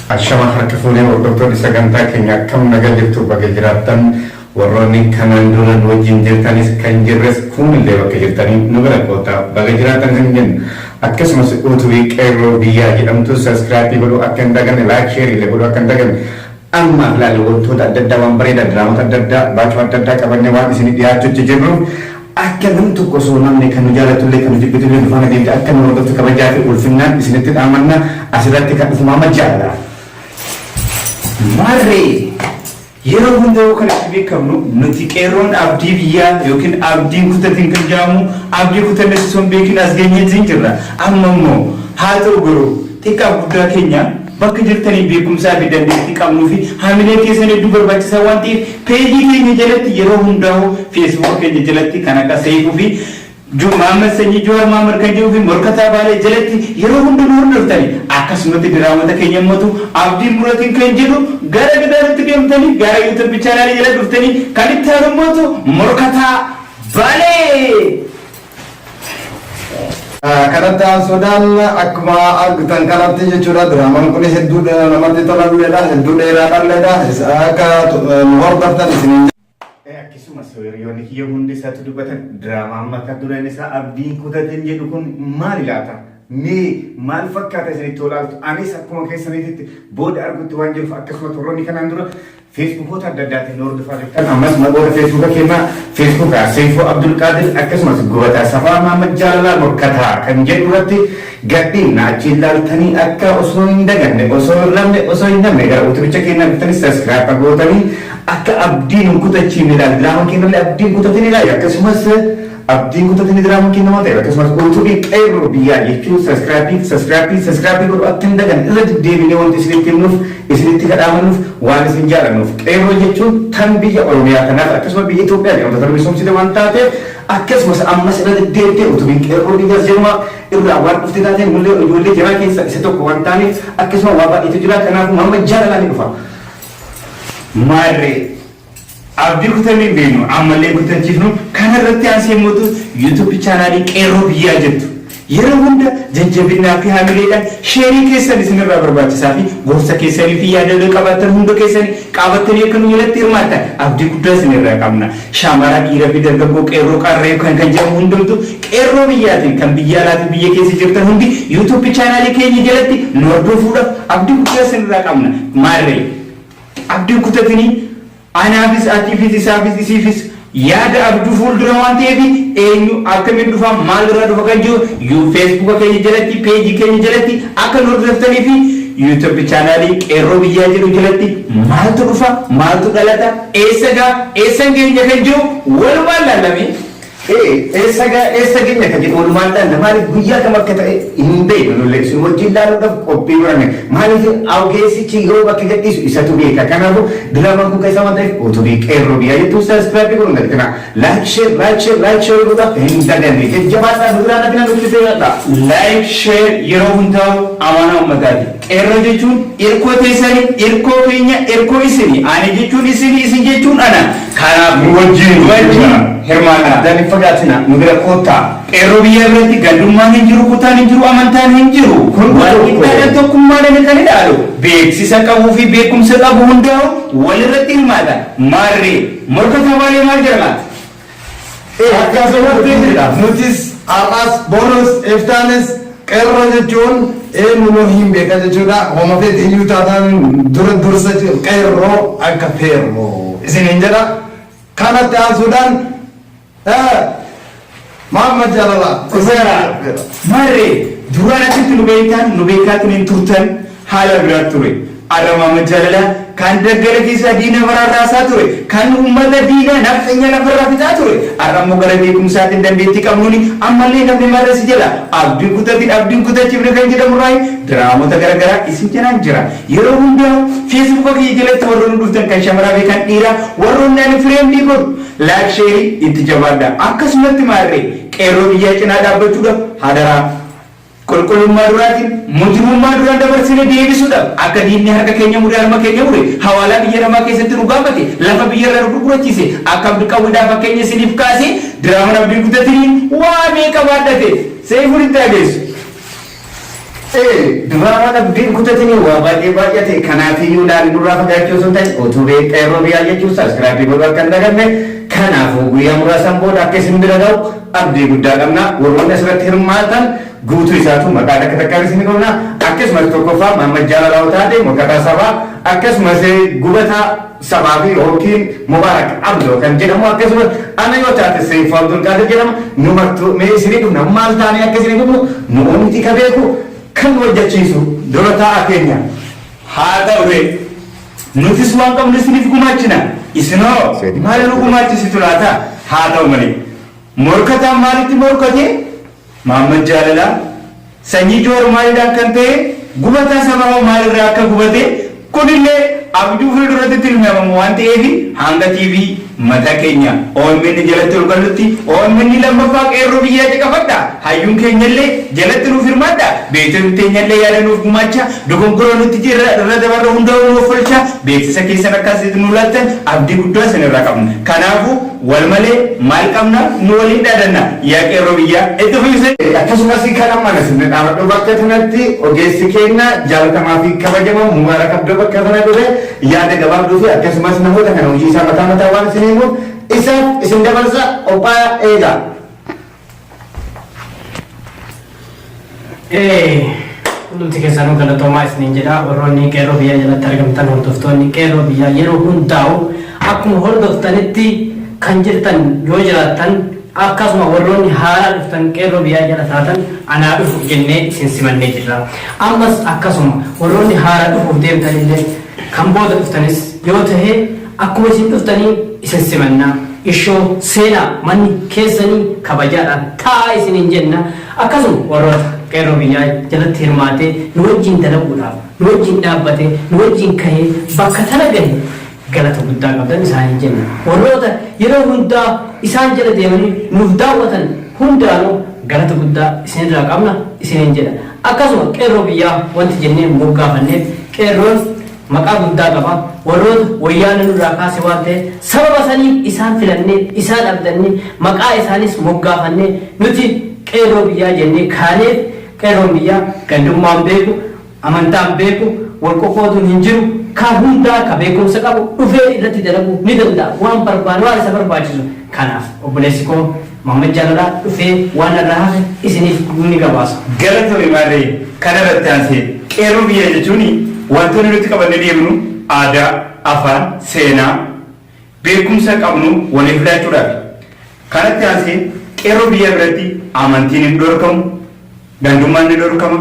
Ashama harka fuunee, hordoftoonni sagantaa keenya, akkam nagaa jirtu? Baga jiraattan. Warroonni kanaan dura nu wajjin jirtanis kan jirres kunillee bakka jirtanii nu bira kootaa, baga jiraattan isin jenna. Akkasumas utubii Qeerroo Biyyaa jedhamtu subscribe godhuu akka hin daganne, like, share illee godhuu akka hin daganne. Amma ilaali, wantoota adda addaa, waan bareedaa, diraamota adda addaa, baacoo adda addaa qabannee waan isin dhiyaachuutti jirruuf, akka nam tokko osoo namni kan nu jaalatullee kan nu jibbitullee nu faana deemte akka nu hordoftu kabajaa fi ulfinnaan isinitti dhaamanna. Asirratti kan dhufu Maama Jaalala. Maarree, yeroo hundaa'uu kan itti beekamnu nuti qeerroon abdii biyyaa yookiin abdiin kutatiin kan jedhamu, abdii kutannes osoo hin beekin as geenyeetiin jirra. Amma immoo haa ta'u garuu xiqqaaf guddaa keenya bakka jirtanii beekumsaa fi dandeettii qabnuu fi haamilee keessan hedduu barbaachisaa waan ta'eef, peejii keenya jalatti yeroo hundaa'u Feesbuuka keenya jalatti kan akka Seefuu fi Maamad Sanyii, Jawaar Maamad kan jedhuu fi Morkataa Baalee jalatti yeroo hunda nu hordoftani. Akkasumatti diraamota keenya mootu Abdiin Muratiin kan jedhu gara gadaanitti deemtanii gara YouTube channelii jala dhuftanii kan itti aanu mootu Morkataa Baalee. Kanatti aansuudhaan akkuma argitan kanatti jechuudha, diraamaan kun hedduu namatti tolalleedha, hedduu dheeraadhalleedha, akka nu hordoftan isiniin. Akkasumas hiriyoonni kiyya hundi isaatu dubbatan, diraamaan mata dureen isaa Abdiin Kutatin jedhu kun maali laata? Mee maal fakkaata isinitti olaaltu? Anis akkuma keessaniitti booda argutti waan jiruuf, akkasumas warroonni kanaan dura Feesbuukoota adda addaatiin hordofaa jirtan, ammas maqoota Feesbuuka keenyaa, Feesbuuka Seifoo Abdulqaadir akkasumas Gubataa Safaa, Maamad Jaalalaa, Morkataa kan jedhu irratti gadhiin achi ilaaltanii, akka osoo hin daganne, osoo hin rafne, osoo hin namne gara utubicha keenyaa dhuftanii subscribe gootanii akka abdiin hin kutachiifne ilaali. Diraamaan keenyallee abdiin kutatin ilaali. Akkasumas abdiin kutatin diraamaan keenya waan ta'eef, akkasumas utubii Qeerroo Biyyaa jechuun subscribe, subscribe, subscribe godhu akka hin daganne. Irra deddeebinee wanti isinitti himnuuf, isinitti kadhaamannuuf, waan isin jaalannuuf. Qeerroo jechuun tan biyya Oromiyaa kanaaf akkasuma biyya Itoophiyaa jedhamtu tan misoomsite waan taateef, akkasumas ammas irra deddeebitee utubiin Qeerroo Biyyaas jedhuma irraa waan dhufte taateen, nullee ijoollee jaraa keessa isa tokko waan taaneef, akkasuma waa baay'eetu jira. Kanaafuu Maamma Jaalalaa ni dhufa. Maarree, abdii kutannee hin beeknu, ammallee kutachiifnu. Kanarratti aansee mootu YouTube channelii Qeerroo Biyyaa jettu. Yeroo hunda jajjabinnaa fi haamileedhaan shareii keessan isinirraa barbaachisaa fi gorsa keessanii fi yaadallee qabaattan hunda keessanii qaabattanii akka nu jalatti hirmaattan abdii guddaa isinirraa qabna. Shamara, dhiira fi dargaggoo, qeerroo, qarree kan jedhamu hundumtu Qeerroo Biyyaatiin kan biyya alaa fi biyya keessa jirtan hundi YouTube channelii keenya jalatti nu hordofuudhaaf abdii guddaa isinirraa qabna. Maarree, abdiin kutatinii anaafis, atiifis, isaafis, isiifis yaada abduu fuuldura waan ta'eef, eenyu akkamiin dhufa, maal irraa dhufa kan jiru yuu Feesbuuka keenya jalatti, peejii keenya jalatti akka nu hordoftanii fi YouTube channelii Qeerroo Biyyaa jedhu jalatti maaltu dhufa, maaltu dhalata, eessa gaa, eessan keenya kan jiru walumaan laallamee. Eessa gaa, eessa keenya kan jedhu walumaan laalla. Maaliif guyyaa kam akka ta'e hin beeknu, nullee isin wajjin laaluudhaaf qophii godhanne. Maaliif ogeessichi yeroo bakka gadhiisu isatu beeka. Kanaafuu diraamaan kun keessaa waan ta'eef, utubii Qeerroo Biyyaa jettu subscribe godhuun dagatina. Like, share, like, share, like, share godhuudhaaf hin daganne. Jajjabaadhaa, nu biraan hafina, nutti feeradha. Like, share yeroo hundaa'u amaanaa uummataati. Qeerroo jechuun irkoo teessanii, irkoo keenya, irkoo isini. Ani jechuun isini, isin jechuun ana. Kanaaf nu wajjin nu wajjin hirmaannaa. Addaan hin fagaatina, nu bira koottaa. Qeerroo Biyyaa biratti gandummaan hin jiru, kutaan hin jiru, amantaan hin jiru. Kun Wal tokko. qixxaadhaan tokkummaadhaan kan ilaalu beeksisa qabuu fi beekumsa qabu hundaa'u walirratti hirmaata. Maarree, Morkataa Baalee maal jedhama? Akkasumatti nutis har'as, borus, iftaanis qeerroo jechuun eenyu nu hin beeka jechuudha. Homa fedhe iyyuu taataan dura dursa qeerroo akka feerroo isiniin jedha. Kanatti aansuudhaan Maamma Jaalalaa. Dhufeera. Maarree, duraan asitti nu beektan, nu beekaatiin hin turtan, haala biraa ture. Har'a Maamma Jaalalaa kan daggala keessaa diina baraarraasaa ture, kan uummata diina nafxanya lafarraa fixaa ture. Har'a immoo gara beekumsaatiin dandeettii qabnuuni ammallee namni marra si jala abdiin kutatiin, abdiin kutachiifne kan jedhamu raayi diraamota garaagaraa isin jalaan jira. Yeroo hundaa Feesbuuka kiyya jalatti warroonni dhuftan, kan shamaraa fi kan dhiiraa, warroonni ani friendii godhu, like, shareii itti jabaadha. Akkasumatti maarree, Qeerroo Biyyaa cinaa dhaabbachuudhaaf hadaraa. Qulqullummaa duraatiin mujrimummaa duraan dabarsine deebisuudhaaf, akka diinni harka keenya mure, harma keenya mure, hawaalaa biyya namaa keessatti nu gaafate, lafa biyya irraa nu gurgurachiise, akka abdi qawwidhaa fakkeenya isiniif kaasee diraamaan abdiin kutatiniin waa meeqa baadhate. Seefuun itti hageessu. Diraamaan abdiin kutatanii waa baay'ee baay'ate. Kanaafiyyuu ilaalii nurraa fagaachuu osoo hin ta'in utubee qeerroo biyyaa jechuun subscribe godhuu akka hin daganne. Kanaafuu guyyaa muraasan booda akka isin bira ga'u abdii guddaa qabna. Warroonni asirratti hirmaatan guutuu isaatu maqaa takka takkaan isin qabna. Akkasumas tokkoffaa Mahammad Jaalalaa Taate morkataa sabaa, akkasumas gubataa sabaa fi yookiin Mubaarak Abdoo kan jedhamu, akkasumas ana yoo taate Seifuu Abdulqaadir jedhama. Nu martuu mee isinii dhufna. Maal taanee akka isinii dhufnu nu miti ka beeku kan nu hojjechiisu dura taa'aa keenya. Haa ta'u ree, nutis waan qabnu isiniif gumaachina. Isinoo maal nu gumaachisitu laata? Haa ta'u malee, morkataan maalitti morkate? Mahammad Jaalalaa, Sanyii Joowar maalidhaan kan ta'e, gubataa sabaa hoo maalirraa akka gubate, kunillee abjuu fuulduratti tilmaamamu waan ta'eef hanga TV mataa keenya OMN jalatti ol gallutti OMN lammaffaa qeerroo biyyaa caqafadha. Hayyuun keenyallee jalatti nuuf hirmaadha. Beektonni teenyallee yaada nuuf gumaacha. Dogongora nutti jirra irra dabarra hundaa'uu nuuf oolcha. Beeksisa keessan akkasitti nu laattan abdii guddaa isinirraa qabna. Kanaafuu wal malee maal qabna, nu waliin dhaadanna. Yaa qeerroo biyyaa, itti fufise. Akkasumas kan amma isin dhaabadhu bakka kanatti ogeessi keenya jaalatamaa fi kabajamaa Mubaarak Abdoo bakka kana dhufe yaada gabaabduu fi akkasumas namoota kana hojii isaa mataa mataa waan isin himuuf isaaf isin dabarsa, qophaa'aa eegaa. Hundumti keessanuu galatoomaa isiniin jedha. Warroonni qeerroo biyyaa jalatti argamtan, hordoftoonni qeerroo biyyaa yeroo hundaa'u akkuma hordoftanitti kan jirtan yoo jiraattan, akkasuma warroonni haaraa dhuftan qeerroo biyyaa jala taatan, anaa dhufu jennee isin simannee jirra. Ammas akkasuma warroonni haaraa dhufuuf deemtanillee, kan booda dhuftanis yoo tahe, akkuma isin dhuftanii isin simannaa. Ishoo seenaa, manni keessanii kabajaadhaan taa'aa isiniin jenna. Akkasuma warroota qeerroo biyyaa jalatti hirmaatee nu wajjin dalaguudhaaf nu wajjin dhaabbatee nu wajjin kahee bakka tana gahe galata guddaa qabdan isaaniin jenna. Warroota yeroo hundaa isaan jala deemanii nuuf daawwatan hundaanuu galata guddaa isinirraa qabna isiniin jedha. Akkasuma qeerroo biyyaa wanti jennee moggaafanneef, qeerroon maqaa guddaa qaba. Warroota wayyaana nurraa kaase waan ta'eef, sababa saniif isaan filannee, isaan abdannee, maqaa isaanis moggaafannee nuti qeerroo biyyaa jennee kaaneef. Qeerroon biyyaa gandummaan beeku, amantaan beeku, wal qoqqooduun hin jiru. Kan hundaa ka beekumsa qabu dhufee irratti dalaguu ni danda'a waan barbaade, waan isa barbaachisu. Kanaaf obboleessi koo Mahammad Jaalalaa dhufee waan irraa hafe isiniif ni gabaasa. Galatoomi maarree. Kana irratti aansee qeerroo biyyaa jechuun wantoonni nuti qabannee deemnu aadaa, afaan, seenaa, beekumsa qabnu waliif laachuudhaaf. Kanatti aansee qeerroo biyyaa biratti amantiin hin dhorkamu, gandummaan ni dhorkama.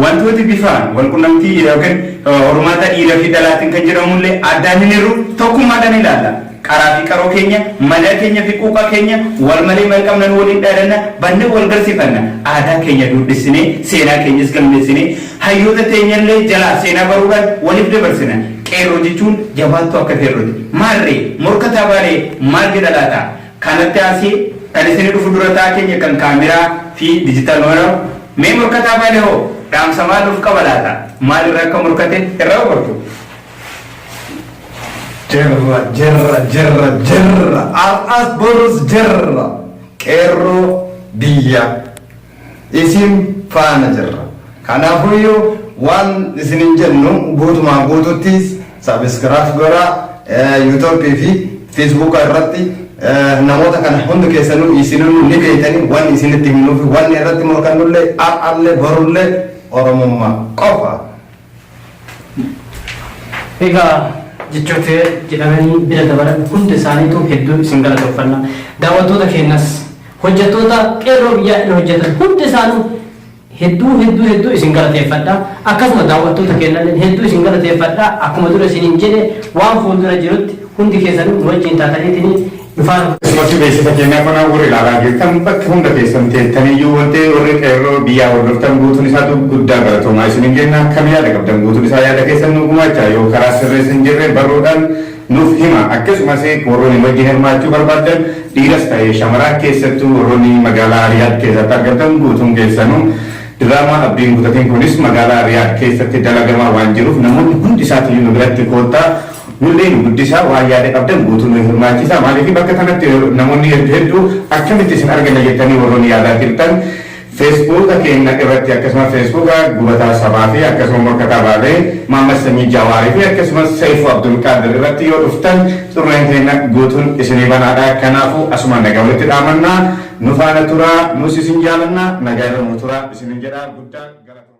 Wantooti bifaan walqunnamtii yookiin hormaata dhiiraa fi dhalaatiin kan jedhamullee addaan hin hirru, tokkummaadhaan ilaalla. Qaraa fi qaroo keenya, madaa keenya fi quuqaa keenya, wal malee maal qabna, nu waliin dhaadanna, bannee wal garsiifanna. Aadaa keenya duudhissinee, seenaa keenyas galmeessinee, hayyoota teenyallee jalaa seenaa baruudhaan waliif dabarsina. Qeerroo jechuun jabaattuu akka feerrooti. Maarree morkataa baalee maal jedha laata? Kanatti aansee kan isin dhufu dura taa'aa keenya kan kaameraa fi digital nooraa. Mee morkataa baalee hoo dhaamsa maal nuuf qaba laata? Maal irra akka morkate irraa hubattu. Jirra, jirra, jirra, jirra, har'as borus jirra. Qeerroo biyya isin faana jirra. Kanaafuyyuu waan isinin jennu guutumaa guututtis subscribe godhaa YouTube fi Facebook irratti. Namoota kana hundi keessanuu isinuu ni beektanii. Wanni isinitti himnuufi wanni irratti morkannullee har'allee borullee Oromummaa qofa. Egaa jechoota jedhamanii bira dabalan hunda isaaniitu hedduu isin galatooffanna. Daawwattoota keenyas, hojjettoota qeerroo biyyaa irra hojjetan hundi isaanii hedduu hedduu hedduu isin galateeffadha. Akkasuma daawwattoota keenyallee hedduu isin galateeffadha. Akkuma dura isiniin jedhe, waan fuuldura jirutti hundi keessanuu nu wajjin taataniitiin nu faana. Akkasumatti beeksisa keenyaa kana warri ilaalaa jirtan, bakka hunda keessan teettaniyyuu wanti warri qeerroo biyyaa hordoftan guutuun isaatu guddaa galatoomaa isinin jenna. Kam yaada qabdan guutuun isaa yaada keessan nu gumaachaa. Yoo karaa sirreessa hin jirre barruudhaan nuuf hima. Akkasumas warroonni wajjin hirmaachuu barbaadan, dhiiras ta'ee shamaraa, keessattuu warroonni magaalaa Riyaad keessatti argamtan guutuun keessanuu, diraamaa abdiin kutatiin kunis magaalaa Riyaad keessatti dalagamaa waan jiruuf, namoonni hundi isaatiyyuu nu biratti koottaa, nullee nu guddisaa, waan yaada qabdan guutuu nu hirmaachisa. Maaliif bakka kanatti namoonni hedduu hedduu akkamitti isin argana jettanii warroonni yaadaa jirtan Feesbuuka keenya irratti akkasuma Feesbuuka Gubataa Sabaa fi akkasuma Morkataa Baalee, Maammas Sanyii Jawaarii fi akkasumas Seeyfuu Abdulqaadir irratti yoo dhuftan xurreen keenya guutuun isinii banaadha. Kanaafuu asumaan nagaa walitti dhaamannaa. Nu faana turaa, nus isin jaalannaa, nagaa irra nu turaa isinin jedha guddaa galatooma.